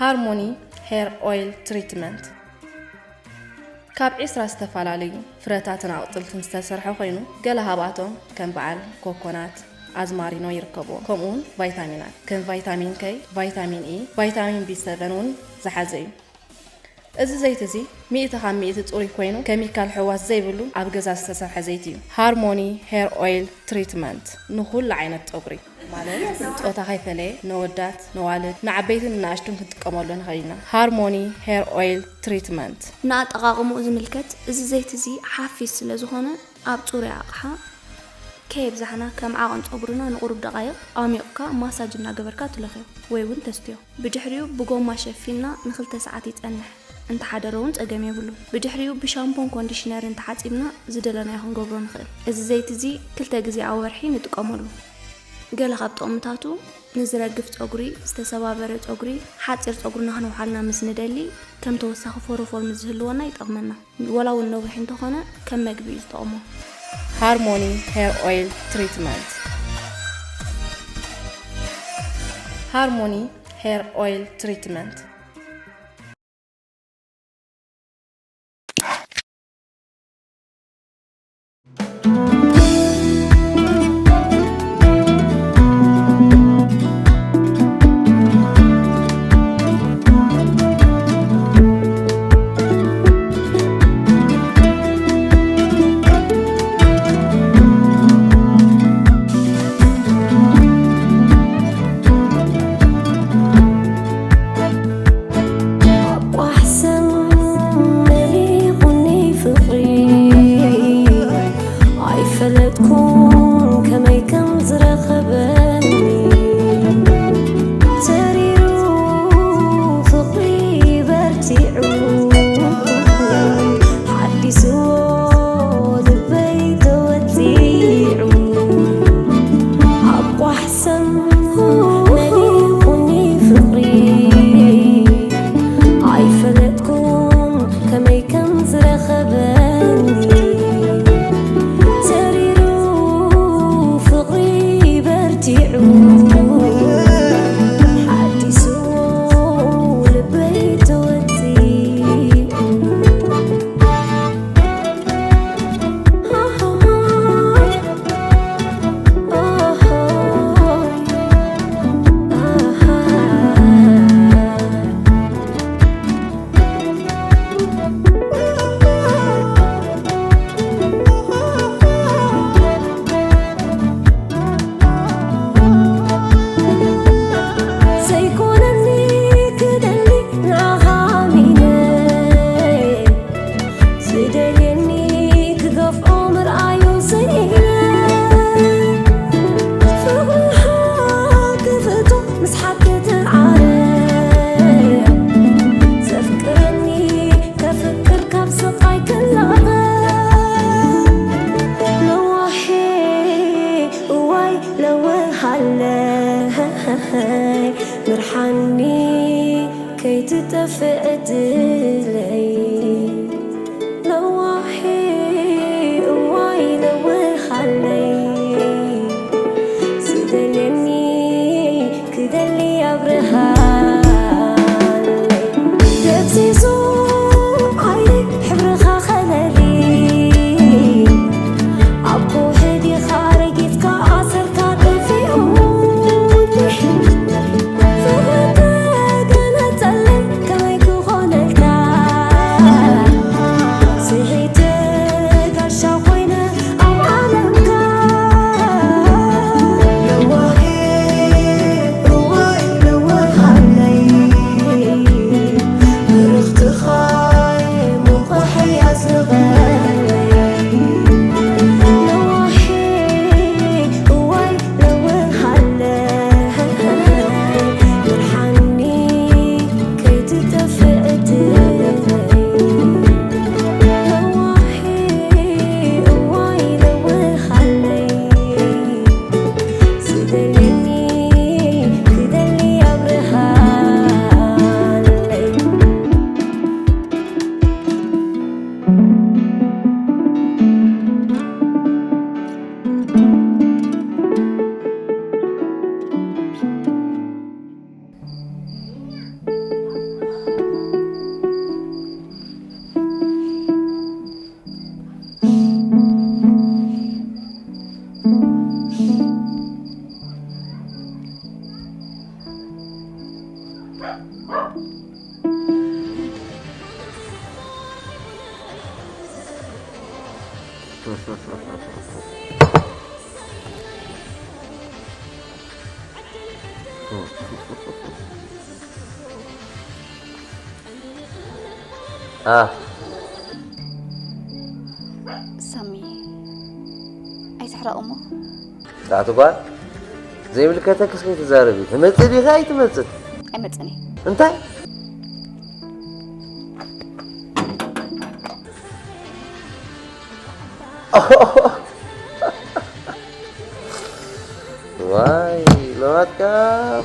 ሃርሞኒ ሄር ኦይል ትሪትመንት ካብ ዒስራ ዝተፈላለዩ ፍረታትን ኣቑፅልትን ዝተሰርሐ ኮይኑ፣ ገለ ካብኣቶም ከም በዓል ኮኮናት፣ ኣዝማሪኖ ይርከብዎም። ከምኡ እውን ቫይታሚናት ከም ቫይታሚን ከይ፣ ቫይታሚን ኢ፣ ቫይታሚን ቢ ሰቨን እውን ዝሓዘ እዩ። እዚ ዘይቲ እዚ ሚእቲ ካብ ሚእቲ ፅሩይ ኮይኑ፣ ኬሚካል ሕዋስ ዘይብሉ ኣብ ገዛ ዝተሰርሐ ዘይቲ እዩ። ሃርሞኒ ሄር ኦይል ትሪትመንት ንኹሉ ዓይነት ፀጉሪ ማለት ፆታ ከይፈለየ ነወዳት፣ ነዋልድ፣ ንዓበይትን ንኣሽቱን ክንጥቀመሉ ንኽእል ኢና። ሃርሞኒ ሄር ኦይል ትሪትመንት። ንኣጠቓቕምኡ ዝምልከት፣ እዚ ዘይቲ እዚ ሓፊስ ስለ ዝኾነ፣ ኣብ ጽሩይ ኣቕሓ ከየብዛሕና፣ ከም ዓቐን ጸጉርና ንቑሩብ ደቓይቕ ኣሚቑካ ማሳጅ እናገበርካ ትለኽዮ ወይ እውን ተስትዮ። ብድሕሪኡ ብጎማ ሸፊንና ንኽልተ ሰዓት ይጸንሕ። እንተሓደረ እውን ጸገም የብሉን። ብድሕሪኡ ብሻምፖን ኮንዲሽነርን ተሓጺብና ዝደለናዮ ክንገብሮ ንኽእል። እዚ ዘይቲ እዚ ክልተ ግዜ ኣብ ወርሒ ንጥቀመሉ። ገለ ካብ ጥቕምታቱ፣ ንዝረግፍ ጸጉሪ፣ ዝተሰባበረ ጸጉሪ፣ ሓጺር ጸጉርና ክንውሓልና ምስ ንደሊ፣ ከም ተወሳኺ ፎሮፎር ምስ ዝህልወና ይጠቕመና። ወላ እውን ነዊሕ እንተኾነ፣ ከም መግቢ እዩ ዝጠቕሞ። ሃርሞኒ ሄር ኦይል ትሪትመንት። ሃርሞኒ ሄር ኦይል ትሪትመንት። ኣቋሕሰም መሊቑኒ ፍቕሪ፣ ኣይፈለጥኩን ከመይ ከም ዝረኸበኒ። ተሪሩ ፍቕሪ በርቲዑ፣ ሓዲስዎ ልበይ ተወጺዑ። ኣቋሕሰም መሊቑኒ ፍቕሪ፣ ኣይፈለጥኩን ከመይ ከም ዝረኸበኒ። ተሪሩ ፍቕሪ በርቲዑ፣ ሓዲስዎ ልበይ ተወጺዑ። ዘይኮነኒ ክደሊ ንዓኻ ኣሚነ፣ ዝደልየኒ ክገፍዖ ምርኣዩ ስኢነ፣ ፍቕርኻ ክፍቶ ምስ ሓቂ ትዓረ፣ ዘፍቅረኒ ከፍቅር ካብ ስቓይ ክላቐ። ለዋሄ እዋይ ለውሃለይ ምርሓኒ ከይትጠፍእ ዕድለይ። ለዋሄ እዋይ ለውሃለይ ዝደልየኒ ክደሊ ኣብርሃለይ። ደብዚዙ ዓይነይ ሕብርኻ ከለሊ፣ ኣብ ከውሒ ዲኻ ረጊጽካ ኣሰርካ ጠፊኡኒ። ፍቕሪ ተገነጸለይ ከመይ ክኾነልካ? ሳሚ፣ ኣይትሕረቕ እሞ። ጻዕቲ ጓል፣ ዘይምልከተክስ ከይትዛረቢ። ትመጽእ ዲኻ ኣይትመጽእ? ኣይመጽእን እየ። እንታይ? ዋይ፣ ሎማትካ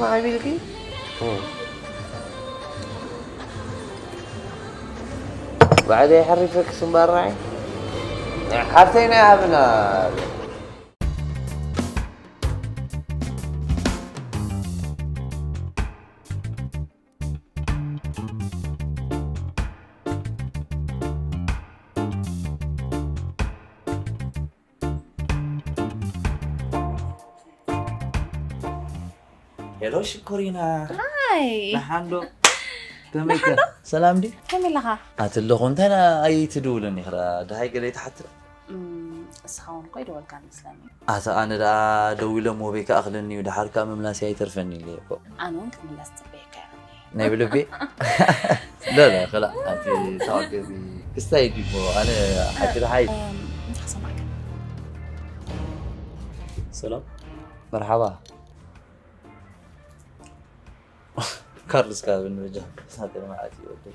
ማዕቢልኪ። ባዕለይ ሓሪፈክስ እምበር ራዕይ። ሓፍተይ ናይ ሃብና። ሄሎ ሽኮሪና። ሃይ። ደሓን ዶ? ከመይ ከ? ደሓን ዶ? ሰላም ድዩ? ከመይ ኣለኻ? ኣቲ ኣለኹ። እንታይ ደኣ ኣይትድውልን ኢኻ? ደሃይ ገለ ይትሓትት? እም፣ ንስኻ እውን እኮ ኣይደወልካን መስለኒ። ኣታ ኣነ ደኣ ደዊለ እሞ በይ ክኣኽለኒ እዩ፣ ደሓር ከኣ ምምላሰይ ኣይተርፈኒ ኢለ እኮ። ኣነ እውን ክትምለስ ጽበየካ እየ። ናይ ብልቢ? لا، لا، خلاص، ኣቲ ተዋገቢ። ክስታይ ድዩ እሞ ኣነ ሓቂ ደሃይ። እም፣ እንታይ ክሰማዕካ? ሰላም። መርሓባ። ካርሎስ ካብ ንበጃ ሳተር መዓት እዩ ወደይ።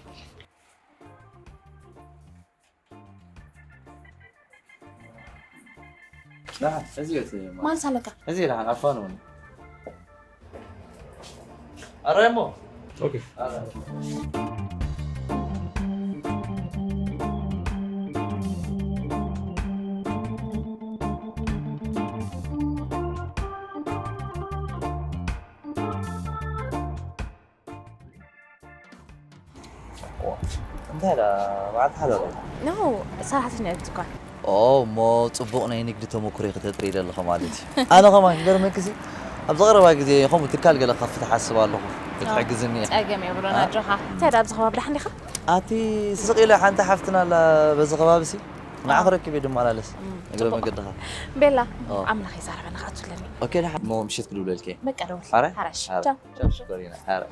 ደሓን፣ እዚ ቤት ማን ሳለካ? እዚ ደሓን፣ ኣፋንውኒ። ኣረ እሞ። ኦኬ። ኣረ። እንታይ ደኣ፣ መዓልቲ ሓደራ። ኖ፣ ሰራሕተኛ እየ ድኳን። ኦ፣ እሞ ጽቡቕ ናይ ንግዲ ተመኩሮ ከተጥሪ ኣለኺ ማለት እዩ። ኣነ ከማን ክገርመኪ ሲ፣ ኣብዚ ቀረባ ግዜ ከምኡ ትካል ገለ ከፍት ሓስብ ኣለኹ። ክትሕግዝኒ እያ። ጸገም የብሉን፣ አ? ኣጆኻ። እንታይ ደኣ፣ ኣብዚ ከባቢ ደሓን ዲኻ? ኣቲ ስቕ ኢለ ሓንቲ ሓፍትና ኣላ በዚ ከባቢ ሲ፣ ንዓ አ። ክረክብ እየ ድመላለስ። እም፣ እግረ ጽቡቕ። መገድኻ። ቤላ፣ ኦ። ኣምላኽ ይዛረበና፣ ክኣቱ ኣለኒ። ኦኬ፣ ደሓን። እሞ ምሽት ክድውለልኪ እየ። በቃ ደውል። ኣረ? ሓራሽ። ኣረ። ቻው። ቻው፣ ሽኮሪና። ኣረ።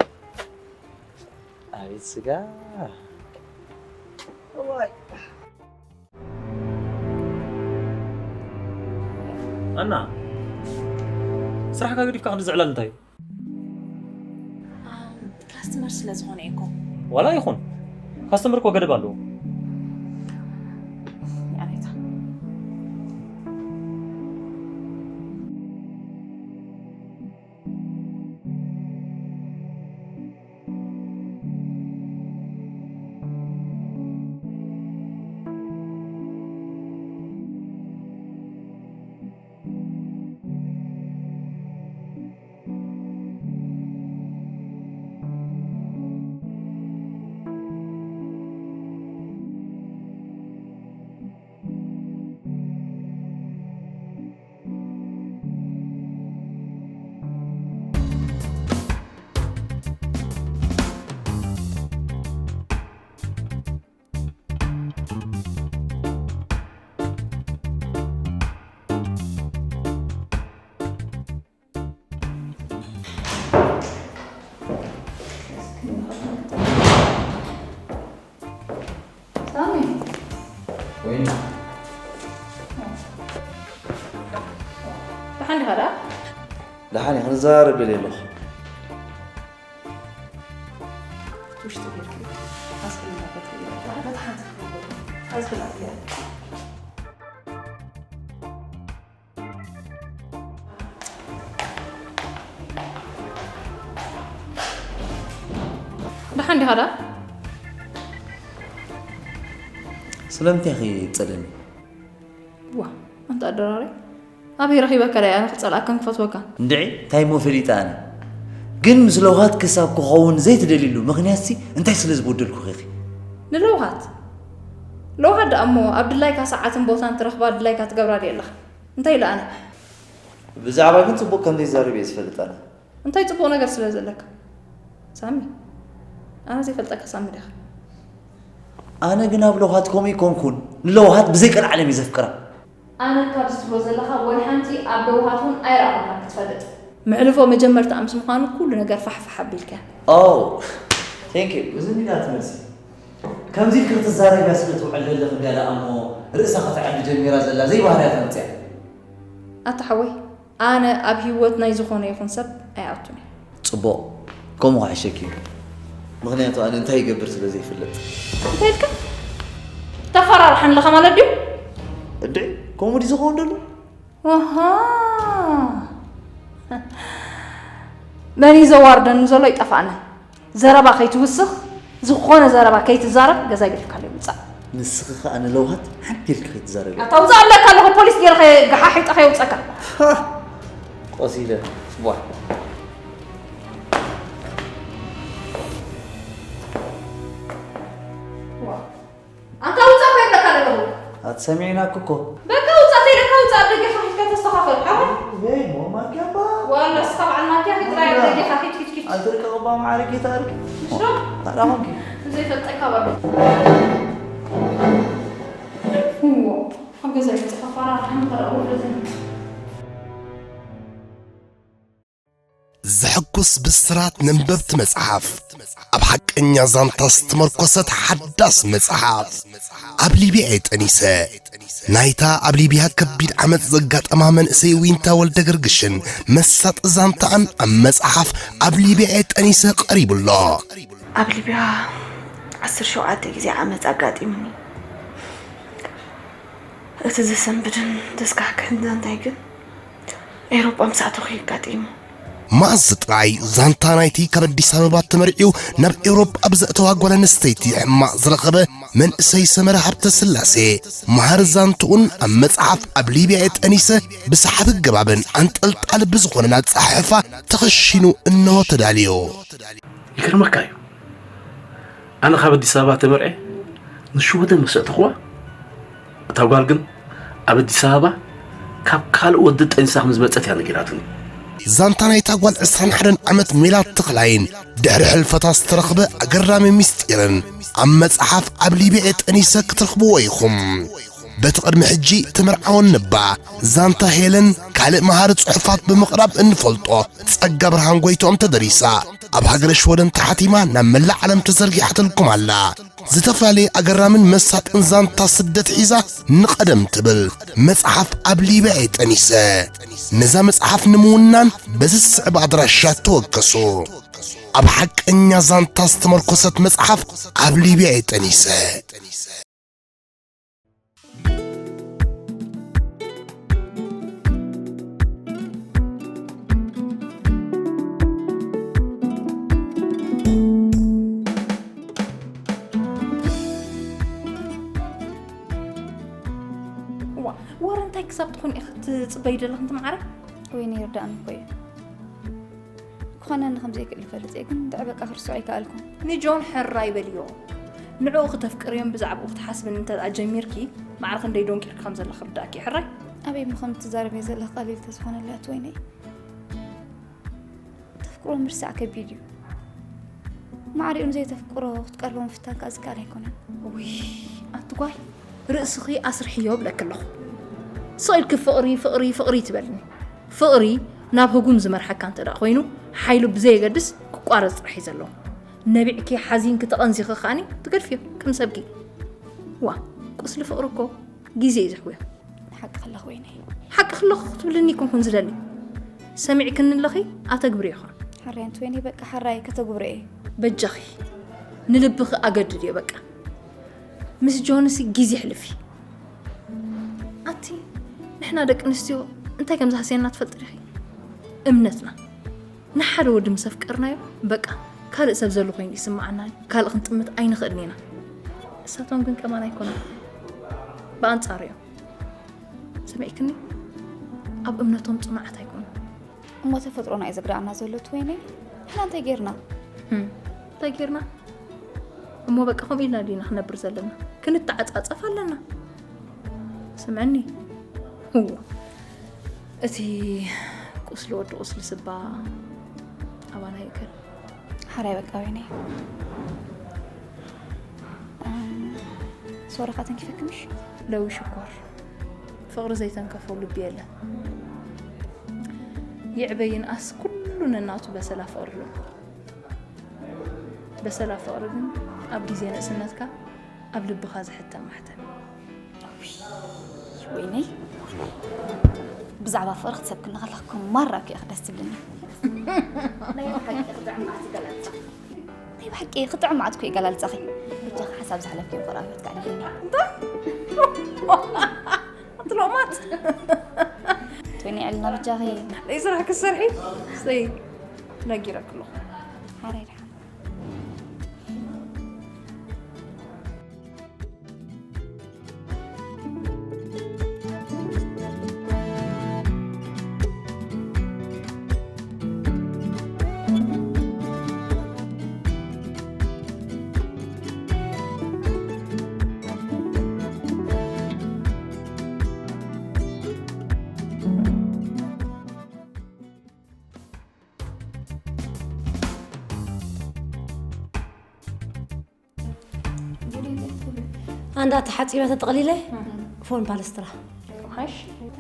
ኣቤት ስጋ። እዋይ። ኣና፣ ስራሕካ ገዲፍካ ክንዲ ዝዕላል እንታይ እዩ? ኣም፣ ካስተመር ስለ ዝኾነ እኮ። ዋላ ይኹን፣ ካስተመር እኮ ገደብ ኣለዎ። ያሬታ። ሳሚ። ወይኒ። ደሓን ዲኻ ደኣ? ደሓን እየ፣ ክንዛረብ ደልየ ኣለኹ። ውሽጢ ጌርኪ ኣስፍልና በትሪ በታ ሓንቲ ኣስፍላ እያ። ደሓን ዲኻ ደኣ? ስለምንታይ ኢኺ ትጸልእኒ? ዋ፣ ኣንታ ኣደራራይ፣ ኣበይ ረኺበካ ደኣ ኣነ ክጸልኣካን ክፈትወካን? እንድዒ፣ እንታይ እሞ ፈሊጠ ኣነ? ግን ምስ ለውሃት ክሳብ ክኸውን ዘይትደልይሉ ምኽንያትሲ እንታይ ስለ ዝበደልኩኺ ኢኺ? ንለውሃት? ለውሃት ደኣ እሞ ኣብ ድላይካ ሰዓትን ቦታን ትረኽባ ድላይካ ትገብራ ድየ ኣለኻ? እንታይ ኢለ ኣነ? ብዛዕባ ግን ጽቡቕ ከም ዘይዛረብ እየ ዝፈልጥ ኣነ። እንታይ ጽቡቕ ነገር ስለ ዘለካ? ሳሚ፣ ኣነ ዘይፈልጠካ ሳሚ ዲኻ? ኣነ ግን ኣብ ለውሃት ከምኡ ኣይኮንኩን። ንለውሃት ብዘይ ቀልዓለም እየ ዘፍቅራ። ኣነ ካብዚ ትብሎ ዘለኻ ወላ ሓንቲ ኣብ ደውሃት እውን ኣይረኣኹልካን ክትፈልጥ። መዕልፎ መጀመርታ ምስ ምዃኑ ኩሉ ነገር ፋሕፋሕ ኣቢልካ። Oh, thank you. እዚ እንዲዳ ትመልሲ። ከምዚ ኢልኪ ክትዛረብያ ስለ ትውዕል ዘለኺ ገለ ኣሞ ርእሳ ከተዕቢ ጀሚራ ዘላ ዘይባህርያ ተምፅያ። ኣታ ሓወይ፣ ኣነ ኣብ ህይወት ናይ ዝኾነ ይኹን ሰብ ኣይኣቱን እየ። ፅቡቕ፣ ከምኡ ክሕሸኪ እዩ። ምኽንያቱ ኣነ እንታይ ይገብር ስለ ዘይፍለጥ። እንታይ ኢልካ? ተፈራርሓኒ ኣለኻ ማለት ድዩ? እድዒ፣ ከምኡ ድዩ ዝኸውን ዘሎ? ወሃ መን እዩ ዘዋርደኒ ዘሎ ይጠፋእኒ። ዘረባ ከይትውስኽ፣ ዝኾነ ዘረባ ከይትዛረብ ገዛይ ገዲፍካለይ ውፃእ። ንስኺ ኸኣ ንለውሃት ሓንቲ ኢልኪ ከይትዛረቢ። ኣታ ውፃእ እብለካ ኣለኹ፣ ፖሊስ ገይረ ገሓሒጠ ከየውፀካ። ቆሲለ። ቧ። ኣታ ውፃእ ከይብለካ ዘለኹ። ኣትሰሚዕናኪ እኮ። በቃ ውፃእ ተይለካ ውፃእ፣ ኣብ ደገ ኸፊትካ ተስተኻኸል። ሓወይ። ሄይ ሞ ማኪያ እባ። ዋላ እስኻ በዓል ማኪያ ኺድ ጥራይ ኣብ ደገ ኸፊት ኪድ ኪድ ኪድ። ኣትርቀቕ እባ ማዕረ ጌታ ኣርኪ። ምሽ ዶ? ታዲያ ኾንኪ። ዘይፈልጠካ በሉ። እዎ ኣብ ገዛ ይውፅእ ኸፋራ ሓምኸራ ወለዘን። ዘሐጉስ ብስራት ነንበብቲ መጽሓፍ፣ ኣብ ሓቀኛ ዛንታ ዝተመርኮሰት ሓዳስ መጽሓፍ። ኣብ ሊብያ እየ ጠኒሰ። ናይታ ኣብ ሊብያ ከቢድ ዓመጽ ዘጋጠማ መንእሰይ ዊንታ ወልደገርግሽን መሳጢ ዛንታኣን ኣብ መጽሓፍ ኣብ ሊብያ እየ ጠኒሰ ቀሪቡ ኣሎ። ኣብ ሊብያ ዓሰርተ ሸውዓተ ግዜ ዓመጽ ኣጋጢሙኒ። እቲ ዘሰንብድን ዘስካሕክሕን ዛንታይ ግን ኤውሮጳ ምስ ኣተኹ እዩ ኣጋጢሙ። መኣዝ ጥራይ ዛንታ ናይቲ ካብ ኣዲስ ኣበባ ተመርዕዩ ናብ ኤውሮጳ ብዘእተዋ ጓል ኣንስተይቲ ሕማቕ ዝረኸበ መንእሰይ ሰመረ ሃብተስላሴ፣ መሃሪ ዛንትኡን ኣብ መጽሓፍ ኣብ ሊብያ እየ ጠኒሰ ብሰሓቢ ኣገባብን ኣንጠልጣሊ ብዝኾነን ኣጸሓሕፋ ተኸሺኑ እንሆ ተዳልዩ። ይገርመካ እዩ። ኣነ ካብ ኣዲስ ኣበባ ተመርዕየ ንሽወደን ምስ ኣእተኽዋ፣ እታ ጓል ግን ኣብ ኣዲስ ኣበባ ካብ ካልእ ወዲ ጠኒሳ ከም ዝመጸት እያ ነጊራትኒ። ዛንታ ናይታ ጓል ዕስራን ሓደን ዓመት ሜላት ተኽላይን ድሕሪ ሕልፈታ ዝተረኽበ ኣገራሚ ምስጢርን ኣብ መጽሓፍ ኣብ ሊብያ እየ ጠኒሰ ክትረኽብዎ ኢኹም። በቲ ቅድሚ ሕጂ ተመርዓወን ነባ ዛንታ ሄለን ካልእ መሃሪ ጽሑፋት ብምቕራብ እንፈልጦ ጸጋ ብርሃን ጎይትኦም ተደሪሳ ኣብ ሃገረ ሽወደን ተሓቲማ ናብ መላእ ዓለም ተዘርጊሓትልኩም ኣላ። ዝተፈላለየ ኣገራምን መሳጥን ዛንታ ስደት ሒዛ ንቐደም ትብል መጽሓፍ ኣብ ሊብያ እየ ጠኒሰ። ነዛ መጽሓፍ ንምውናን በዚ ዝስዕብ ኣድራሻ ተወከሱ። ኣብ ሓቀኛ ዛንታ ዝተመርኮሰት መጽሓፍ ኣብ ሊብያ እየ ጠኒሰ። እዋ፣ ወረ እንታይ ክሳብ ትኾን ኢኺ ትጽበይ ዘለኺ እንተ መዓረ? ወይኒ ይርዳእኒ እኮ እዩ። ክኾነኒ ከም ዘይክእል ይፈልጥ እየ፣ ግን ድዕ በቃ ክርስዖ ኣይከኣልኩን። ንጆን ሕራይ በልዮ። ንዕኡ ክተፍቅርዮን ብዛዕባኡ ክትሓስብን እንተ ደኣ ጀሚርኪ፣ ማዕረ ክንደይ ዶንቂርኪ ከም ዘለኺ ክርድኣኪ እዩ። ሕራይ? ኣበይ እሞ ከም እትዛረብዮ ዘለኺ ቀሊል ተዝኾነለይ ኣቲ ወይነይ። ተፍቅሮ ምርሳዕ ከቢድ እዩ። ማዕሪኡ ንዘይተፍቅሮ ክትቀርቦ ምፍታን ከኣ ዝከኣል ኣይኮነን። ውይ ኣቲ ጓል፣ ርእስኺ ኣስርሕዮ እብለኪ ኣለኹ። ስቕ ኢልኪ ፍቕሪ ፍቕሪ ፍቕሪ ትበልኒ። ፍቕሪ ናብ ህጉም ዝመርሓካ እንተ ደኣ ኮይኑ፣ ሓይሉ ብዘየገድስ ክቋረጽ ጥራሕ እዩ ዘለዎ። ነቢዕኪ ሓዚንኪ ተቐንዚኺ ከኣኒ ትገድፍዮ ከም ሰብኪ። ዋእ፣ ቁስሊ ፍቕሪ እኮ ግዜ እዩ ዘሕውዮ። ሓቅኺ ኣለኺ ወይነይ። ሓቅኺ ኣለኹ ክትብልኒ ኣይኮንኩን ዝደሊ። ሰሚዕክኒ ኣለኺ፣ ኣተግብርዮ ኸኣ። ሕራይ ኣንቲ ወይነይ፣ በቃ ሕራይ ከተግብሮ እየ። በጃኺ ንልብኺ ኣገድድዮ በቃ። ምስ ጆንሲ ግዜ ኣሕልፊ። ኣቲ ንሕና ደቂ ኣንስትዮ እንታይ ከም ዝሃስየና ትፈልጢ ዲኺ? እምነትና። ንሓደ ወዲ ምስ ኣፍቀርናዮ በቃ ካልእ ሰብ ዘሎ ኮይኑ ይስምዓና እዩ። ካልእ ክንጥምት ኣይንኽእልን ኢና። ንሳቶም ግን ከማን ኣይኮኑን። ብኣንጻሩ እዮም። ሰሚዕክኒ? ኣብ እምነቶም ጽኑዓት ኣይኮኑን። እሞ ተፈጥሮና እዩ ዘግድዓና ዘሎ እቲ ወይነይ። ንሕና እንታይ ጌርና? ህም፣ እንታይ ጌርና? እሞ በቃ ከምኡ ኢልና ዲና ክነብር ዘለና? ክንተዓጻጸፍ ኣለና። ስምዕኒ። እዎ። እቲ ቁስሊ ወዲ ቁስሊ ስባ ኣባና ይእከል። ሓራይ በቃ ወይነይ። እም፣ ሶረኻ ተንኪፈኪ ምሽ? ለዊ ሽኮር። ፍቕሪ ዘይተንከፎ ልቢ የለን። ይዕበ ይንኣስ ኩሉ ነናቱ በሰላ ፍቕሪ ኣሎ። በሰላ ፍቕሪ ግን ኣብ ግዜ ንእስነትካ ኣብ ልብኻ ዝሕተም ማሕተም እዩ። ወይነይ ብዛዕባ ፍቕሪ ክትሰብክኒ ከለኺ ከም ማራ እኮ ኢኺ ደስ ትብልኒ። ናይ ብሓቂ ክጥዕም መዓት ይገላልጻ። ናይ ብሓቂ ክጥዕም መዓት እኮ ይገላልጻኺ። ብጃኺ ሓሳብ ዝሓለፍክዮ ፍቕራዊ ህይወት ከዕልለኒ። ትሎማት ትወይኒ ዕልና ብጃኺ። ናይ ስራሕ ክሰርሒ ሰይ ነጊረክ ኣለኹ። ሓራይ ደሓን። ኣንዳ ተሓፂበ ተጠቕሊለ ፎን ፓለስትራ።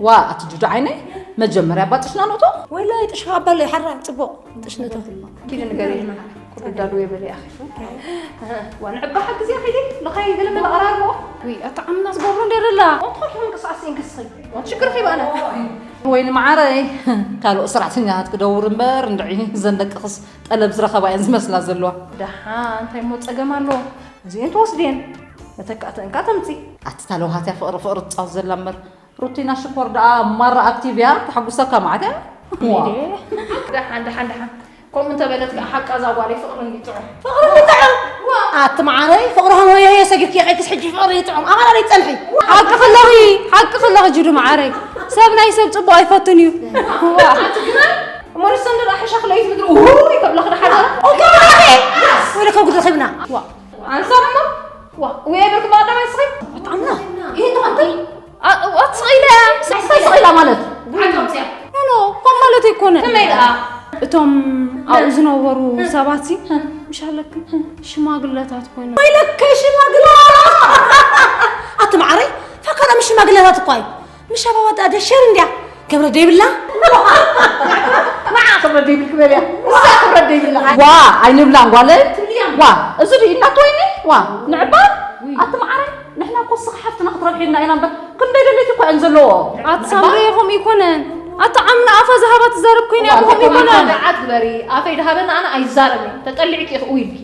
ዋ ኣቲ ጁዱ ዓይነይ መጀመርያ ባጥሽና ንእቶ። ወይላይ ጥሽኻ ኣባለይ ሓራ ፅቡቕ ጥሽነቶ። ኪዲ ንገሪ ኩሉ ዳሉ የበለ ኣኺ። ዋ ንዕባ ሓግዚ ኣኺ ዲ ለኻይ ገለ መለ ኣራርቦ። ወይ ኣታ ዓምና ዝገብሮ እንደ ደላ። ኦንኮ ሑን ቅሳስ ኢንክስኺ። ዋ ሽግር ኺ ባና። ወይ ንመዓረይ ካልኦ ሰራሕተኛታት ክደውር እምበር እንድዒ ዘን ደቅኽስ ጠለብ ዝረኸባ እየን ዝመስላ ዘለዋ። ደሓ እንታይ እሞ ጸገም ኣሎ? እዚኤን ትወስድየን መተካእተን ከኣ ተምጺ። ኣቲ እታ ለውሃትያ ፍቕሪ ፍቕሪ ትጻወት ዘላ እምበር ሩቲና ሽኮር ደኣ ማራ ኣክቲቭ እያ ተሓጉሰካ መዓት እያ። ደሓን ደሓን ደሓን ከምኡ እንተበለት ከኣ ሓቃ እዛ ጓለይ ፍቕሪ እንዲ ጥዑም። ፍቕሪ እንዲ ጥዑም? ኣቲ መዓረይ ፍቕሪ ሆኖ የየ ሰጊርኪ የቐይክስ ሕጂ ፍቕሪ ይጥዑም ኣባላለይ ጸንሒ። ሓቂ ክለኺ ሓቂ ክለኺ ጅዱ መዓረይ ሰብ ናይ ሰብ ጽቡቕ ኣይፈቱን እዩ። ዋ ኣቲ ግና እሞ ንሰን ደኣ ሓሻ ክለይት ምድሪ ኡይ ከብለኺ ደሓን። ኦኬ መዓረይ ወይለ ከጉድ ረኺብና። ዋ ኣንሳብ እሞ ዋ ወይ ብርክ ባዳ መስኺ ኣጣምና ይሄ ተኸተል ኣትስቂለ ስቅለ ማለት ዓንቶም ጽያ ኖ ኖ ከም ማለት ኣይኮነ ከመይ ደኣ እቶም ኣብኡ ዝነበሩ ሰባት ሲ ምሽ ኣለክን ሽማግለታት ኮይኖም ወይለከ ሽማግለ ኣቲ መዓረይ ፈከረ ምሽ ሽማግለታት እኳ እዩ ምሽ ኣባባ ደኣ ደሸር እንድያ ክብረት ደይብላ ንዓ ክብረት ደይብል ክበልያ እሳ ክብረት ደይብላ ዋ ኣይንብላን ጓለይ ዋ እዚ ድዩ እናት ወይኒ ዋ ንዕባ ኣቲ መዓረይ ንሕና እኮ ስኽ ሓፍትና ክትረብሒልና ኢና እምበር ክንደይ ደለይቲ እኮ እየን ዘለዎ ኣቲ ሳምሪ ከምኡ ይኮነን ኣቲ ዓምና ኣፋ ዝሃባ ትዛረብ ኮይና እያ ከምኡ ይኮነን ንዓት ግበሪ ኣፈይ ድሃበና ኣነ ኣይዛረብን ተጠሊዕኪ ኢኺ ኢልኪ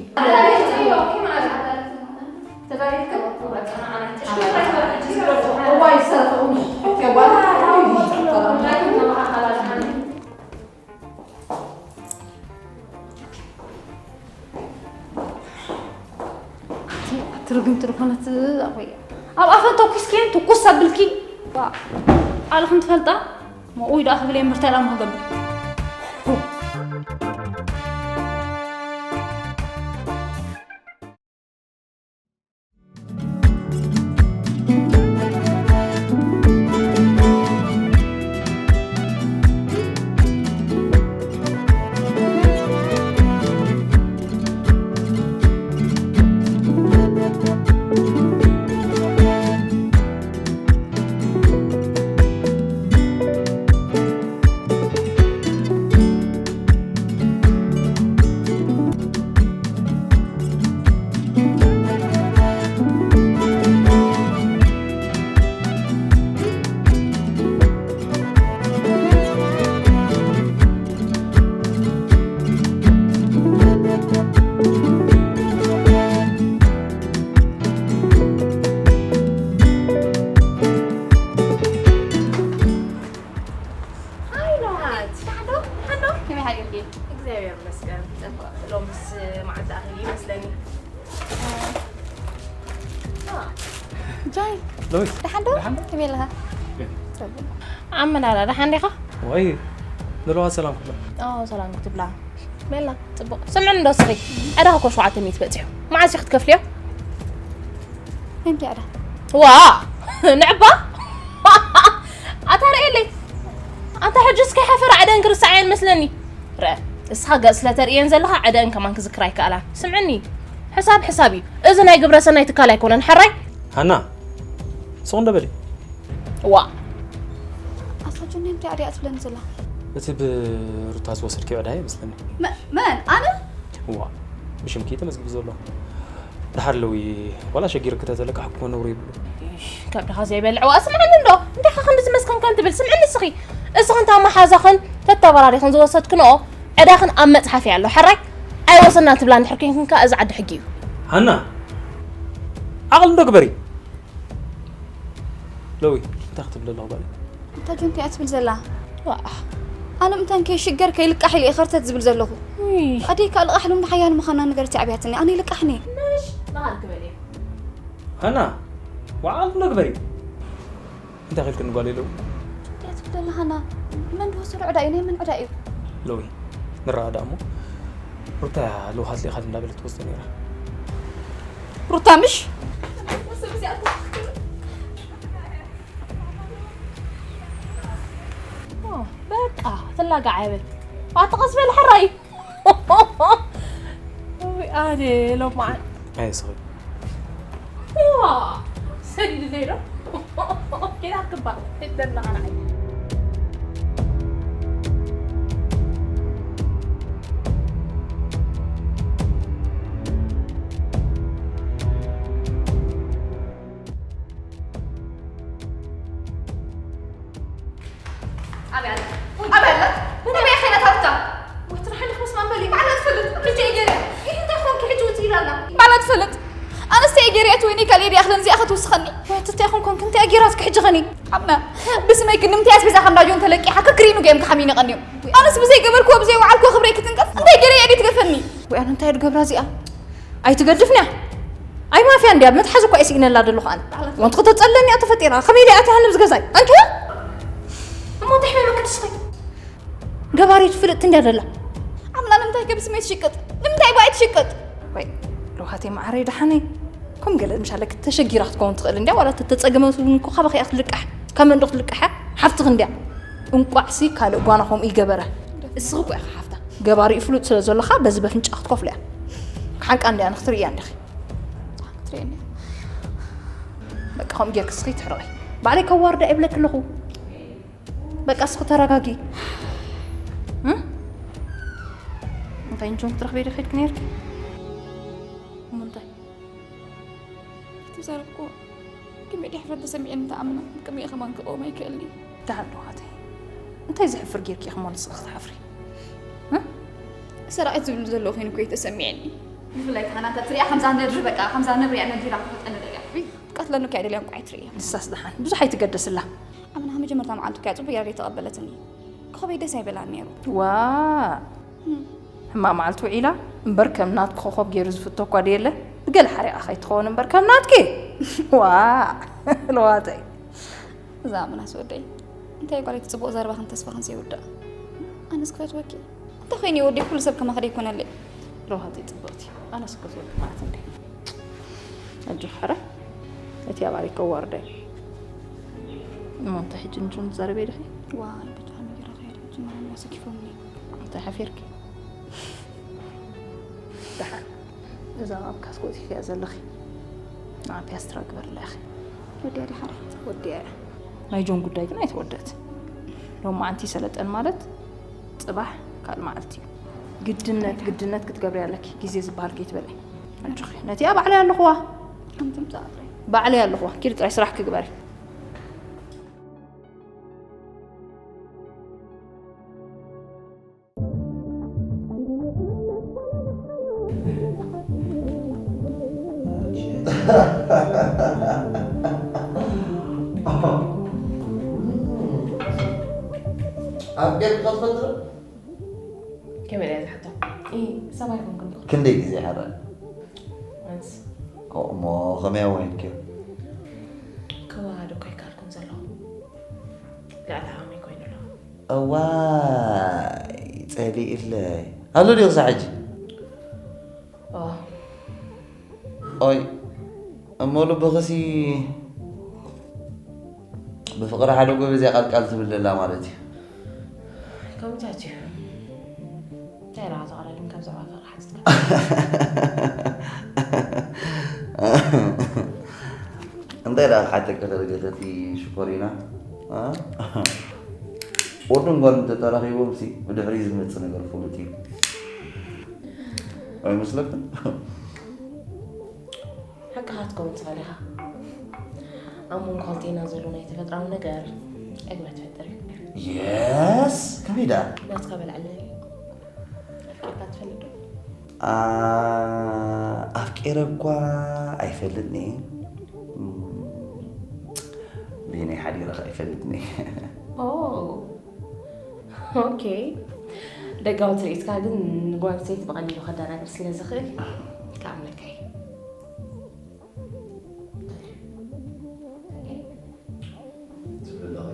ትርግምቲ ዝኾነት ኣቦይ ኣብ ኣፈን ተኩስክየን ትኩስ ኣብልኪ ቃልኽን ትፈልጣ መኡይ ደኣ ክብል እየ ምርተላ ክገብር እግዚኣብሔር ይመስገን። ጽቡቕ። ሎምስ መዓልቲ ኣኺሉ ይመስለኒ። ጆይ ሎይስ ደሓን ዶ? ደሓን ዶ? ከመይ ኣለኻ? ጽቡቕ። ኣመናዳ ደሓን ዲኻ? ወይ ዘለዋ ሰላም ክትብላ። ኦ ሰላም ክትብላ። በላ ጽቡቕ። ስምዕኒ እንዶ ስኺ ዕዳ እኮ ሸውዓተ ሚእቲ በጺሑ። መዓስ ኢኺ ክትከፍልዮ? እንታይ ዕዳ? ዋ ንዕባ ኣታ ርእየለይ ኣንታ ሕጂ እስከ ሓፈር ዓደን ክርስዓየን መስለኒ ረ እስኻ ገጽ ስለ ተርእየን ዘለኻ ዕደን ከማን ክዝክራ ይከኣላ ስምዕኒ ሕሳብ ሕሳብ እዩ እዚ ናይ ግብረ ሰናይ ትካል ኣይኮነን ሕራይ ሃና ስቕ እንዶ በሊ ዋ ኣታ ጆኒ እንታይ ኣድያ ትብለኒ ዘላ? እቲ ብሩታ ዝወሰድክዮ ዕዳ ይመስለኒ። መን ኣነ? እዋ ብሽምኪ ተመዝጊቡ ዘሎ ድሓር ለዊ ዋላ ሸጊር ክተተለቃሕኩ ነውሪ ይብሉ። ከብድኻ ዘይበልዕ ዋእ ስምዕኒ እንዶ እንታይ ኻ ክንዲ ዝመስክን ከን ትብል ስምዕኒ እስኺ እስኽን ታመሓዛኽን ተተበራሪኽን ዝወሰድክንኦ ዕዳኽን ኣብ መፅሓፍ እያ ኣሎ ሕራይ ኣይወሰና ትብላ እንድሕር ኮንክን ከኣ እዚ ዓዲ ሕጊ እዩ። ሃና ዓቕሊ እንዶ ግበሪ። ለዊ እንታይ ክትብል ኣለኹ ጓለይ? እታ ጆን እንታይ እያ ትብል ዘላ? ኣነ ምእንታን ከይሽገር ከይልቃሕ ኢለ እየ ኸርተት ዝብል ዘለኹ። ኣደይ ከኣ ልቓሕ ልምዲ ሓያል ምዃና ነገር እቲ ኣብያትኒ ኣነ ይልቃሕኒ። ምሽ በሃል ክበል እየ። ሃና ዋዓል እንዶ ግበሪ። እንታይ ኺልክኒ ጓለይ ለዊ? እንታይ ትብል ዘላ ሃና? መን ድወሰዶ ዕዳ እዩ? ናይ መን ዕዳ እዩ? ለዊ ንረኣዳ እሞ ሩታ ለውሃት ሊኻት እንዳበለት ትወስዶ ነይራ። ሩታ ምሽ በቃ ትላጋዕ ኣይበል ኣትቐስ በል ሕራይ ኣነ ሎማዓን ኣይስኺ ሰሊሉ ዘይዶ ጌራ ክባ ደለኻ ንዓይ ኣበይ ኣላ? ኣበይ ኣላ? ኣበይ ከይዳ እታ ሩታ? ወትሩ ሓሊኽ ምስ ማን በሊ? ባዕላ ትፈልጥ። ሕጂ እየ ገይረ። ኢህ እንታይ ኾንኪ ሕጂ ውፅእ ኢላ ኣላ? ባዕላ ትፈልጥ። ኣነስ እየ ገይረ እየ ትወይኒ ካልእ ድያ ክደን እዚኣ ክትውስኸኒ? ወይ ትታይ ኾን ኮንክ እንታይ ገይራትኪ ሕጂ ኸኒ? ኣምና ብስመይ ግን ንምንታይ ኣስቤዛ ከም ዳጆን ተለቂሓ ከክሪኑ ገይም ክሓሚኒ ቀንዩ። ኣነስ ብዘይ ገበርክዎ ብዘይ ወዓልክዎ ክብረይ ክትንቀፍ እንታይ ገይረ እየ ድዩ ትገፈኒ? ወይ ኣነ እንታይ ድገብራ እዚኣ? ኣይትገድፍንያ ኣይ ማፍያ እንድያ መትሓዚ እኳ እየ ስኢነላ ዘለኹ ኣነ ወንቲ ክተፀለኒ እያ ተፈጢራ ከመይ ኢለ ኣትያ ሃንብ ዝገዛይ ኣንቲ እሞ እንታይ ሕመመ ቅድስቲ ገባሪት ፍልጥቲ እንድያ ዘላ ኣምና ንምንታይ ከብስመይ ትሽቅጥ ንምንታይ ባይ ትሽቅጥ ወይ ለውሃተይ መዓረይ ደሓነይ ከም ገለ ምሻለ ተሸጊራ ክትከውን ትኽእል እንድያ ዋላ ተተፀገመ ትብልኒ እኮ ካባኺ እያ ክትልቃሕ ካብ መንዶ ክትልቃሕ እያ ሓፍትኺ እንድያ እንቋዕሲ ካልእ ጓና ከምኡ ይገበረ እስኺ እኮ ኢኻ ሓፍታ ገባሪኡ ፍሉጥ ስለ ዘሎኻ በዚ በፍንጫ ክትከፍሎ እያ ክሓንቃ እንድያ ንክትርእያ እንዲኺ ክትርእየኒ በቃ ከምኡ ጌርክ እስኺ ትሕረቒ ባዕለይ ከዋርዳ ይብለክ ኣለኹ በቃ እስኺ ተረጋጊ እንታይ እንጆን ክትረኽበ ዶ ኸድክ ነርክ እሞ እንታይ ትዛረብኩ ከመይ ድሕፈር ተሰሚዕኒ ተኣምና ከመይ ከማን ክቐውም ኣይክእልኒ ደሓን ዶ ሃተይ እንታይ ዘሕፍር ጌርክ ኢኺ እሞ ንስኺ ክትሓፍሪ ሰራቒት ዝብል ዘሎ ኮይኑ ኮይ ተሰሚዕኒ ብፍላይ ተኸናተ ትሪኣ ከምዛ ነድሪ በቃ ከምዛ ነብሪ እያ ነዲራ ክፈጠነ ደልያ ቀትለኒ ከይ ደልያ እንቋይ ትሪእያ ንሳስ ደሓን ብዙሕ ኣይትገደስላ ኣምና መጀመርታ መዓልቱ ከያ ጽቡቅ ያሬ ተቐበለትኒ ክኸበይ ደስ ኣይበላን ነይሩ ዋ ሕማቕ መዓልቲ ውዒላ እምበር ከም ናትኪ ኮኾብ ገይሩ ዝፍቶ እኳ ድየለ ብገለ ሓሪቓ ከይትኸውን እምበር ከም ናትኪ ዋ ለዋጠይ እዛ ምናስ ወደይ እንታይ ጓለይ ትጽቡቕ ዘረባኽን ተስፋኽን ዘይውዳእ ኣነስ ክፈትወኪ እንታይ ኮይነ ወደይ ኩሉ ሰብ ከማኺ ደይኮነለይ ለዋጠይ ጽብቕቲ ኣነስ ክፈትወኪ ማለት እንደ ኣጆ ሓረ እቲ ኣባሪ ከዋርደ እሞ እንታይ ሕጂ ንቹን ትዛረበ ኢለኺ ዋይ ብጣዕሚ ይረኸ ሕጂ ማርያም ያሰኪፎምኒ እንታይ ሓፊርኪ ደሓን እዛ ኣብ ካስኮ እቲፍያ ዘለኺ ንዓ ፒያስትራ ግበርላ ኢኺ ወዲያ ድሓር ወዲያ ናይ ጆን ጉዳይ ግን ኣይተወደት ሎማዓንቲ ሰለጠን ማለት ፅባሕ ካልእ መዓልቲ እዩ ግድነት ግድነት ክትገብሪ ኣለኪ ግዜ ዝበሃል ከይትበልዒ ኣጆኺ ነቲኣ ባዕለይ ኣለኹዋ ባዕለይ ኣለኹዋ ኪድ ጥራይ ስራሕ ክግበሪ ኣብ ገርካ ትፈልጥ ዶ? ከመይ ድያ ዝሓቶ? ኢ፣ ሰብ ኣይኮንኩን እኮ። ክንደይ ግዜ ሓራ? ኣንስ። እሞ ከመይ ኣዋሂድክዮ? ከዋሃዶ እኮ ኣይከኣልኩን ዘለኹ። ልዕሊ ዓቕመይ ኮይኑ ኣሎ። እዋይ ጸሊእለይ ኣሎ ድዩ ክሳዕ ሕጂ? ኦይ እሞ ልብኽሲ ብፍቕሪ ሓደ ጎበዝ እያ ቃልቃል ትብል ዘላ ማለት እዩ። ከምታት እዩ። እንታይ ኢልካ ተቐዳዲምካ ብዛዕባ ፍቕሪ ሓቲትካ? እንታይ ደኣ ክሓተኪ ክእል ገለ እቲ ሽኮሪና? እ? ወድን ጓልን ተተራኺቦም ሲ ብድሕሪ ዝመጽእ ነገር ፍሉጥ እዩ። ኣይመስለክን? ሓቅኻ ክትከውን ትኽእል ኢኻ። ኣብ መንጎ ክልቴና ዘሎ ናይ ተፈጥራዊ ነገር ዕግበት ትፈጥር እዩ። የስ፣ ከመይ ደኣ? ናትካ በልዓለይ። ኣፍቂርካ ትፈልጥ ዶ? ኣ-፣ ኣፍቂረ እኳ ኣይፈልጥን እየ። እም፣ ብየናይ ሓዲረ ከ ኣይፈልጥን እየ። ኦ፣ ኦኬ። ደጋዊ ትርኢትካ ግን ንጓል ኣንስተይቲ ብቐሊሉ ከደናግር ስለ ዝኽእል ክኣምነካ እየ። ትብለኺ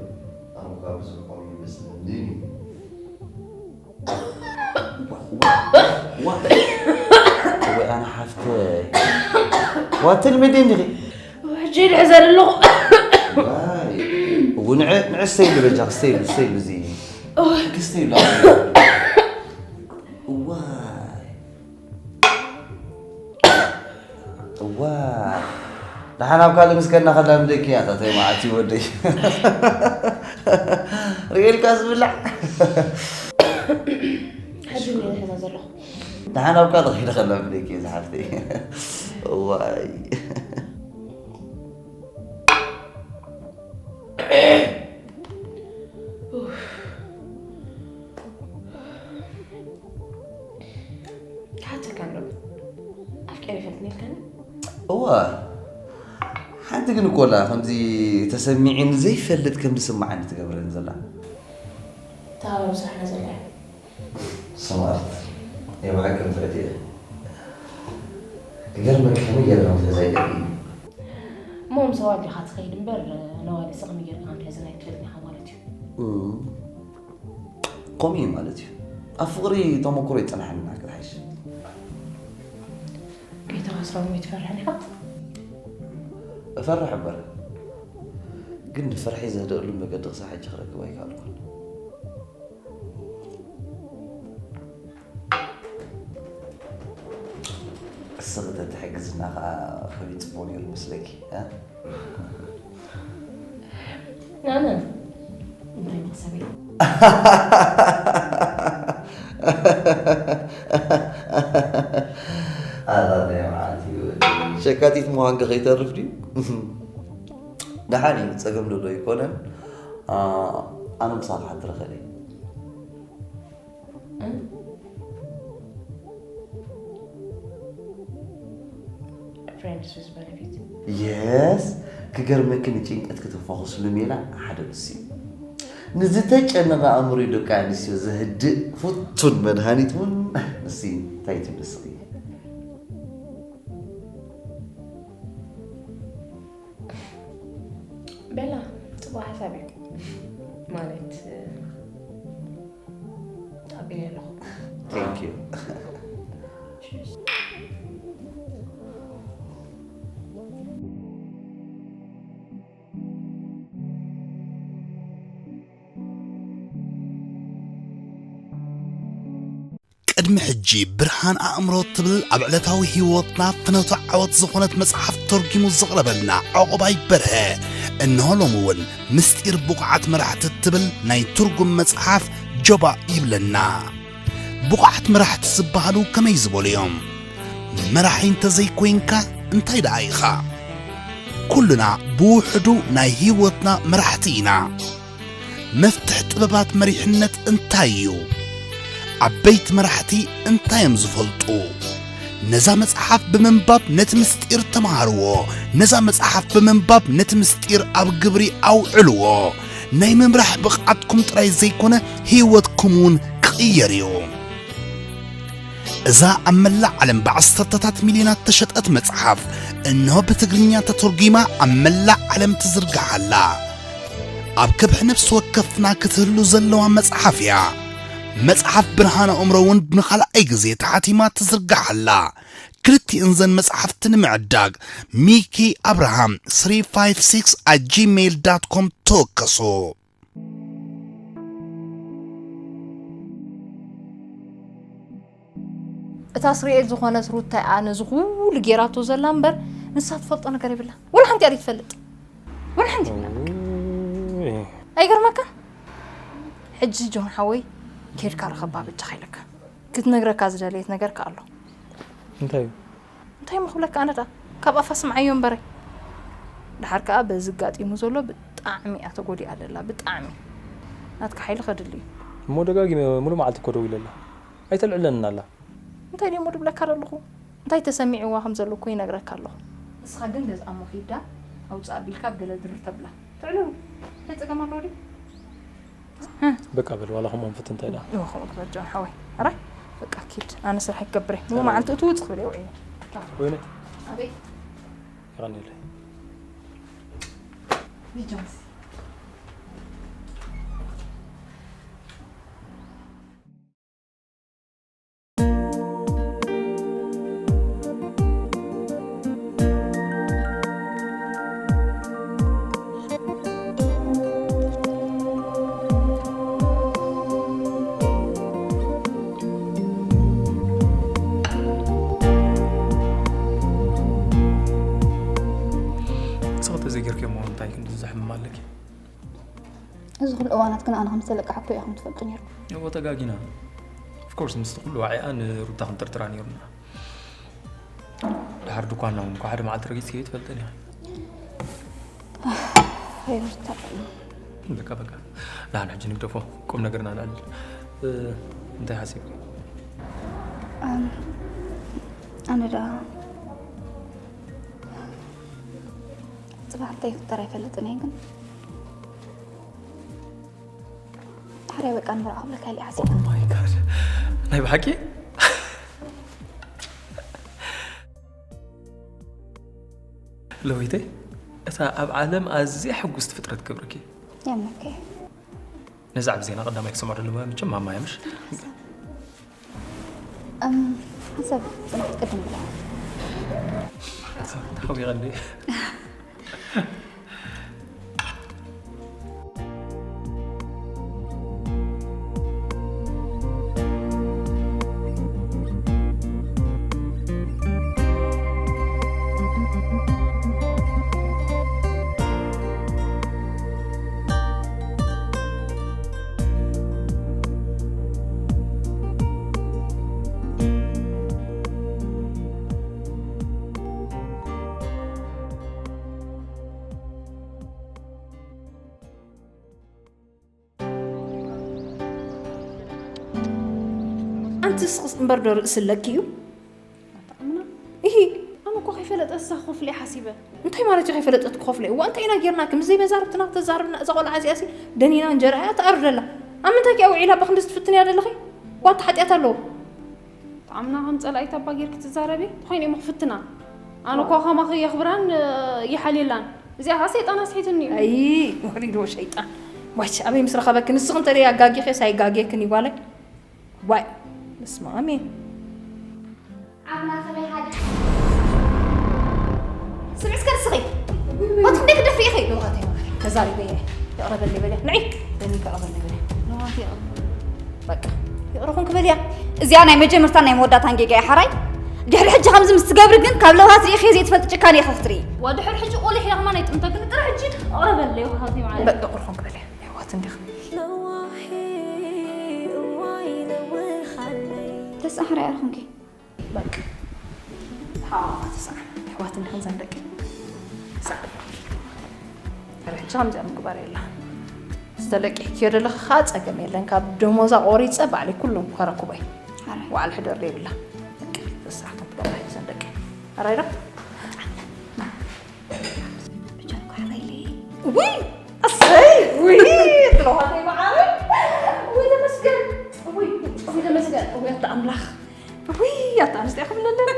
ኣነ እኳ ብዙሕ ከምኡ ይመስለኒ እዩ። ዋ፣ ዋ፣ ዋ። ወይ ኣነ ሓፍተይ። ዋ፣ ትልምዲ እንዲኺ። ሕጂ ድሕዘር ኣለኹ። ዋይ። እው፣ ንዕ-፣ ንዕ ስተይሉ በጃ፣ ስተይሉ፣ ስተይሉ እዚ። ስተይሉ። ዋይ። እዋ፣ ደሓን ኣብ ካልእ ምስ ከድና ከላምደኪ እያ፣ ታተይ መዓት እዩ ወደይ። ርእየልካ ዝብላዕ። ሕጂ እኒኦ ዝሕዛ ዘለኹ። ደሓን ኣብ ካልእ ከይደ ከላምደኪ እየ ዝሓፍተይ። እዋይ። ክሓተካ ኣሎ። ኣፍቂረ ይፈልጥ ነይርካኒ? እዋ፣ ሓንቲ ግን እኮ ኣላ፣ ከምዚ ተሰሚዒኒ ዘይፈልጥ ከም ዝስምዓኒ ትገብረኒ ዘላ። ተባባሪ ስራሕና ዘላ እያ። ስማርት፣ ናይ ብሓቂ ንፍዕቲ እያ። ክገርመካ ከመይ ጌርካ ከም ትሕዛ ይገርም እዩ። እሞ ምስ ኣዋልድኻ ትኸይድ እምበር፣ ነዋልድ ስቕ ከመይ ጌርካ ከም ትሕዘን ኣይትፈልጥን ኢኻ ማለት እዩ። እም። ከምኡ እዩ ማለት እዩ። ኣብ ፍቕሪ ተመኩሮ ይጸናሓልና ክትሓይሽ። ከይተኸስሮም ኣይትፈርሕን ኢኻ? እፈርሕ እምበር፣ ግን ንፍርሐይ ዘህድኣሉ መገዲ ክሳብ ሕጂ ክረክብ ኣይከኣልኩን። እስኺ ተትሕግዝና ኸዓ ከመይ ጽቡቕ ነይሩ መስለኪ፣ እ? ኣነ እንታይ መሕሰበይ? ኣታ ናይ መዓልቲ ወዲ። ሸካቲት ምዃንኪ ከይተርፍ ድዩ? ደሓን እዩ፣ ጸገም ዘሎ ኣይኮነን። ኣ-፣ ኣነ ምሳኻ ሓንቲ ረኸለ። Friends with benefits። የስ፣ ክገርመኪ ንጭንቀት ክትፈኹስሉ ሜላ ሓደ ንሱ እዩ። ንዝተጨነቐ ኣእምሮ ደቂ ኣንስትዮ ዘህድእ ፍቱን መድሃኒት እውን ንሱ እዩ። እንታይ ትብሊ እስኺ? ቤላ፣ ጽቡቕ ሓሳብ እዩ። ማለት፣ ተቐቢለ ኣለኹ። Thank you። ቅድሚ ሕጂ ብርሃን ኣእምሮ ትብል ኣብ ዕለታዊ ህይወትና ፍኖተ ዓወት ዝኾነት መጽሓፍ ተርጒሙ ዘቕረበልና ዑቕባይ በርሀ፣ እንሆ ሎሚ እውን ምስጢር ብቑዓት መራሕቲ እትብል ናይ ትርጉም መጽሓፍ ጀባእ ይብለና። ብቑዓት መራሕቲ ዝበሃሉ ከመይ ዝበሉ እዮም? መራሒ እንተዘይኮይንካ እንታይ ደኣ ኢኻ? ኩልና ብውሕዱ ናይ ህይወትና መራሕቲ ኢና። መፍትሕ ጥበባት መሪሕነት እንታይ እዩ? ዓበይቲ መራሕቲ እንታይ እዮም ዝፈልጡ? ነዛ መጽሓፍ ብምንባብ ነቲ ምስጢር ተመሃርዎ። ነዛ መጽሓፍ ብምንባብ ነቲ ምስጢር ኣብ ግብሪ ኣውዕልዎ። ናይ ምምራሕ ብቕዓትኩም ጥራይ ዘይኮነ ህይወትኩም እውን ክቕየር እዩ። እዛ ኣብ መላእ ዓለም ብዓሰርተታት ሚልዮናት ተሸጠት መጽሓፍ፣ እንሆ ብትግርኛ ተተርጒማ ኣብ መላእ ዓለም ትዝርጋሕ ኣላ። ኣብ ከብሒ ነፍሲ ወከፍና ክትህሉ ዘለዋ መጽሓፍ እያ። መጽሓፍ ብርሃን ኣእምሮ እውን ንኻልኣይ ግዜ ተሓቲማ ትዝርጋሕ ኣላ። ክልቲእን ዘን መጽሓፍቲ ንምዕዳግ ሚኪ ኣብርሃም three five six at gmail dot com ተወከሱ። እታ ስርኤል ዝኾነት ሩታ እያ ነዚ ኩሉ ጌራቶ ዘላ እምበር፣ ንሳ ትፈልጦ ነገር የብላን። ወላ ሓንቲ እያ ዘይትፈልጥ። ወላ ሓንቲ የብላን። እይ። ኣይገርመካን? ሕጂ ጆን ሓወይ፣ ኬድካ ርኸባ በጃኻ ኢለካ። ክትነግረካ ዝደለየት ነገር ከኣ ኣሎ። እንታይ እዩ? እንታይ ምኽብለካ ኣነ ደኣ? ካብ ኣፋ ስምዓዮ እምበረ። ደሓር ከኣ በዚ ኣጋጢሙ ዘሎ ብጣዕሚ እያ ተጎዲኣ ዘላ፣ ብጣዕሚ። ናትካ ሓይሊ ከድሊ እዩ። እሞ ደጋጊመ ሙሉ መዓልቲ እኮ ደዊለላ። ኣይተልዕለንን ኣላ። እንታይ ድየ እሞ ድብለካ ዘለኹ? እንታይ ተሰሚዕዋ ከም ዘሎ እኮ ይነግረካ ኣለኹ። ንስኻ ግን ገዝኣ እሞ ኺዳ ኣውፅእ ኣቢልካ ኣብ ገለ ድርር ተብላ። ትዕልሉ። እንታይ ጸገም ኣለዎ ድዩ? በቃ በል፣ ዋላ ከምኡ ንፍትን እንታይ ደኣ? እወ፣ ከምኡ ግበር ጆን ሓወይ። ኣራይ፣ በቃ ኪድ። ኣነ ስራሕ ይገብር እየ። ሙሉ መዓልቲ እቱ ውጽእ ክብል እየ ውዒለ። ወይነ። ኣቤት። የቐንየለይ። ቢጃምሲ። ንስኺ ተዘይጌርክዮ እሞ እንታይ ክንዲ ዘሕምም ኣለኪ? እዚ ኩሉ እዋናት ግን ኣነ ከም ዝተለቃሕኩ ኢኹም ትፈልጡ ነይርኩም። እወ፣ ተጋጊና። ኦፍኮርስ፣ ምስቲ ኩሉ ዋዒኣ ንሩታ ክንጥርጥራ ነይሩና። ድሓር ድኳና እውን እኳ ሓደ መዓልቲ ረጊጽክዮ ኣይትፈልጥን ኢኺ። ኣይርታዕ። በቃ፣ በቃ። ደሓን ሕጂ ንግደፎ። ቁም ነገርና ንዕልል። እ፣ እንታይ ሓሲብኪ? ኣም፣ ኣነ ደኣ ጽባሕ እንታይ ይፍጠር ኣይፈልጥን እየ፣ ግን ድሓር በቃ ንመርዓ ክብለካ ኢለ እየ ሓሲበ። Oh my God። ናይ ብሓቂ? ለዊተይ፣ እታ ኣብ ዓለም ኣዝያ ሕጉስቲ ፍጥረት ክብርኪ። የምነከ። ነዛ ዓቢ ዜና ቀዳማይ ክሰምዖ ደለዎ መቸም ማማ እያ፣ ምሽ? እም፣ ሓንሳብ ጽናሕ ቅድም ኢላ። ተሓቢቐ እንዴ? ኣንቲ ስኽስ እምበር ዶ ርእሲ ኣለኪ እዩ? ኣታ ኣምና። ኢሂ። ኣነ እኮ ከይፈለጠት እሳ ክኸፍል እየ ሓሲበ። እንታይ ማለት እዩ ከይፈለጠት ክኸፍል እየ? እዋ እንታይ ኢና ጌርናኪ? ምስ ዘይመዛርብትና ክተዛርብና እዛ ቆልዓ እዚኣሲ ደኒና እንጀራ እያ ትኣርደላ። ኣብ ምንታይ ከ ውዒላ ብኽንዲ ትፍትን እያ ዘለኺ? ዋ እንታይ ሓጢኣት ኣለዎ? ኣምና ከም ጸላኢት ኣባ ጌርኪ ትዛረቢ? ተኾይነ እሞ ክፍትና። ኣነ እኮ ከማኺ የኽብራን፣ እ፣ ይሓልየላን። እዚኣ ኸኣ ሰይጣን ኣስሒትኒ እዩ። ኣይ፣ ወሪድዎ ሸይጣን። ዋች፣ ኣበይ ምስ ረኸበኪ? ንስኺ እንተ ደይ ኣጋጊኸ ሳይጋጌክን ይጓለይ። ዋይ፣ በስመ ኣብ እየ። ዓምና ከመይ ሓዲርካ? ስምዒ እስከ ንስኺ። ወትክ እንዴት ትደፍኢ ኢኺ? ልውሃተይ ማሪ። ተዛሪበ እየ። ይቕረበለይ በለ። ንዒ። በኒ ይቕረበለይ በለ። ልውሃተይ ይቕረ-፣ በቃ። ይቕረ ኹንክ በልያ። እዚኣ ናይ መጀመርታን ናይ መወዳእታን ጌጋ እያ ሓራይ። ድሕሪ ሕጂ ከምዚ ምስ ትገብሪ ግን ካብ ለውሃት ርኢኺ ዘይትፈልጢ ጭካኔ ኢኺ ክትርኢ። ዋ ድሕሪ ሕጂ ቆሊሕ ኢላ ከማን ኣይጥምተክን። ጥራሕ ሕጂ ይቕረበለይ ውሃተይ ማሪ። በቃ ይቕረ ኹንክ በልያ። የሕዋት እንዲኻ። ለዋሂ እዋይ ለውሃለይ። ተስኣሕራ ኢኹንኪ። በቃ። ተሓዋወቓ ተስኣን። ኣሕዋት እንዲኹም ዘን ደቂ። ተስኣን። ርሕጂ ከምዚኣ ምግባር የላ። ዝተለቂሕክዮ ዘለኺ ኸዓ ጸገም የለን። ካብ ደሞዛ ቆሪጸ ባዕለይ ኩሎም ከረክቦ እየ። ኣረ። ዋዕል ሕደር የብላ። በቃ። ተስኣን ክትበላ እየ ዘን ደቂ። ኣራይ ዶ? ብቻ እኮ ሓራይ ኢለ። ውይ! ኣሰይ! ውይ! ትለዋተይ መዓረይ! ውይ ተመስገን! ውይ! ውይ ተመስገን! ውይ ኣታ ኣምላኽ! ውይ ኣታ ኣንስትዮ ክብለለን!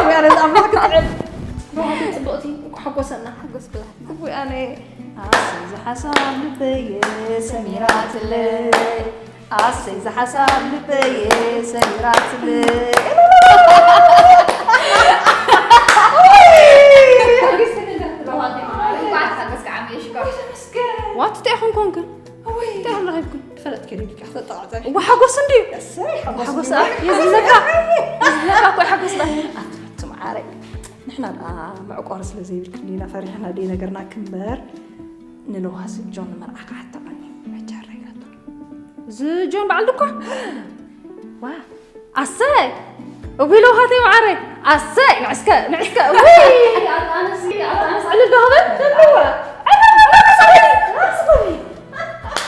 ውይ ኣነ ኣምላኽ ክትዕል! ብዋህተይ ጽብቕቲ! እንኳ ሓጎሰና! ሓጎስ ብላትና! ውይ ኣነ! ኣሰይ ዝሓሳብ ልበየ ሰሚራትለይ! ኣሰይ ዝሓሳብ ልበየ ሰሚራትለይ። ዋት እንታይ ይኹን ኮንክ? እንታይ ኣለኺ ይብኩን? ትፈለጥ ከይደ ዲካ ተጣጣ። ወሓጎስ እንዲ። እሰይ ሓጎስ ሓጎስ እንዲ። የዝነካ። የዝነካ እኮ ሓጎስ ዳ። ኣትፍቱ ማዓረይ። ንሕና ደኣ መዕቆሪ ስለ ዘይብልክን ኢና ፈሪሕና ደይ ነገርና ክምበር ንለውሃስ ጆን ንመርዓ ክሓተቐኒ መጃረይ። ዝጆን በዓል ድኳ። ዋ፣ ኣሰይ። እዊ ለውሃተይ መዓረይ። ኣሰይ፣ ንዕስከ፣ ንዕስከ። ውይ፣ ኣጣነስ፣ ኣጣነስ ዕልል ዶ ክብል? ደልዋ።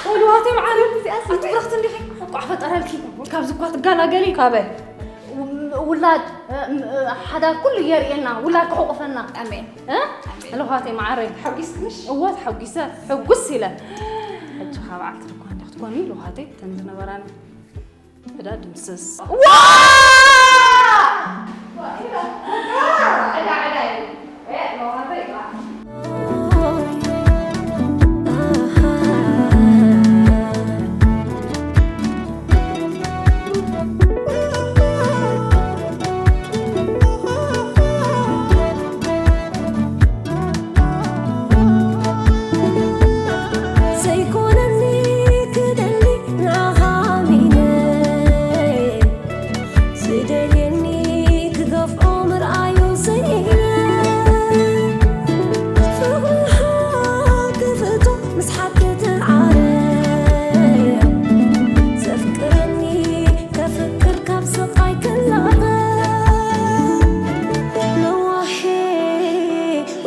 ወይ ለውሃተይ መዓረይ። ኣቲ ብረኽቲ እንዲኺ። እንቋዕ ፈጠረልኪ። ካብዚ እኳ ትጋላገሊ። ካበይ? ውላድ፣ እ፣ እ፣ ሓዳር ኩሉ የርእየና። ውላድ ክሕቁፈና። ኣሜን። እ? ኣሜን። ለውሃተይ መዓረይ። ተሓጒስክንሽ? እወ፣ ተሓጒሰ። ሕጉስ ኢለ። ሕጂ ካብ በዓልቲ ድኳ እንዲያ ክትኮኒ፣ ለውሃተይ፣ እተን ዝነበራኒ ዕዳ ድምስስ። ዋ! ዘይኮነኒ ክደሊ ንዓኻ ኣሚነ፣ ዝደልየኒ ክገፍዖ ምርኣዩ ስኢነ፣ ፍቕርኻ ክፍቶ ምስ ሓቂ ትዓረ፣ ዘፍቅረኒ ከፍቅር ካብ ስቓይ ክላቐቕ፣ ለዋሄ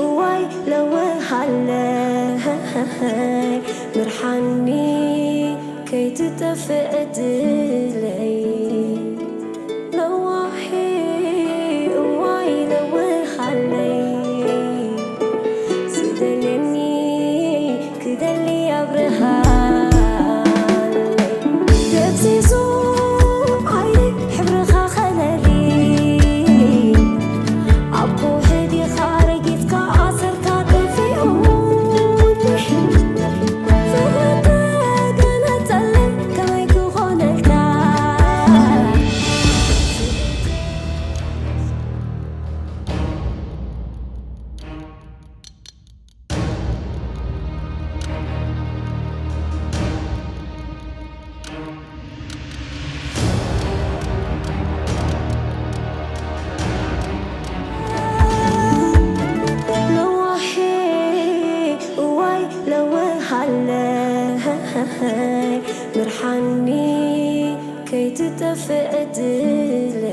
እዋይ ለውሃለይ ምርሓኒ ከይትጠፍእ ዕድለይ። ለዋሄ እዋይ ለውሃለይ ዝደልየኒ ክደሊ ኣብርሃለይ። ደብዚዙ ዓይኒ ሕብርኻ ከለሊ ኣብ ከውሒ ዲኻ ረጊጽካ ኣሰርካ ጠፊኡኒ። ፍቕሪ ተገለጸለይ ከመይ ክኾነልካ? ለዋሄ እዋይ ለውሃለይ ምርሓኒ ከይትጠፍእ ዕድለይ።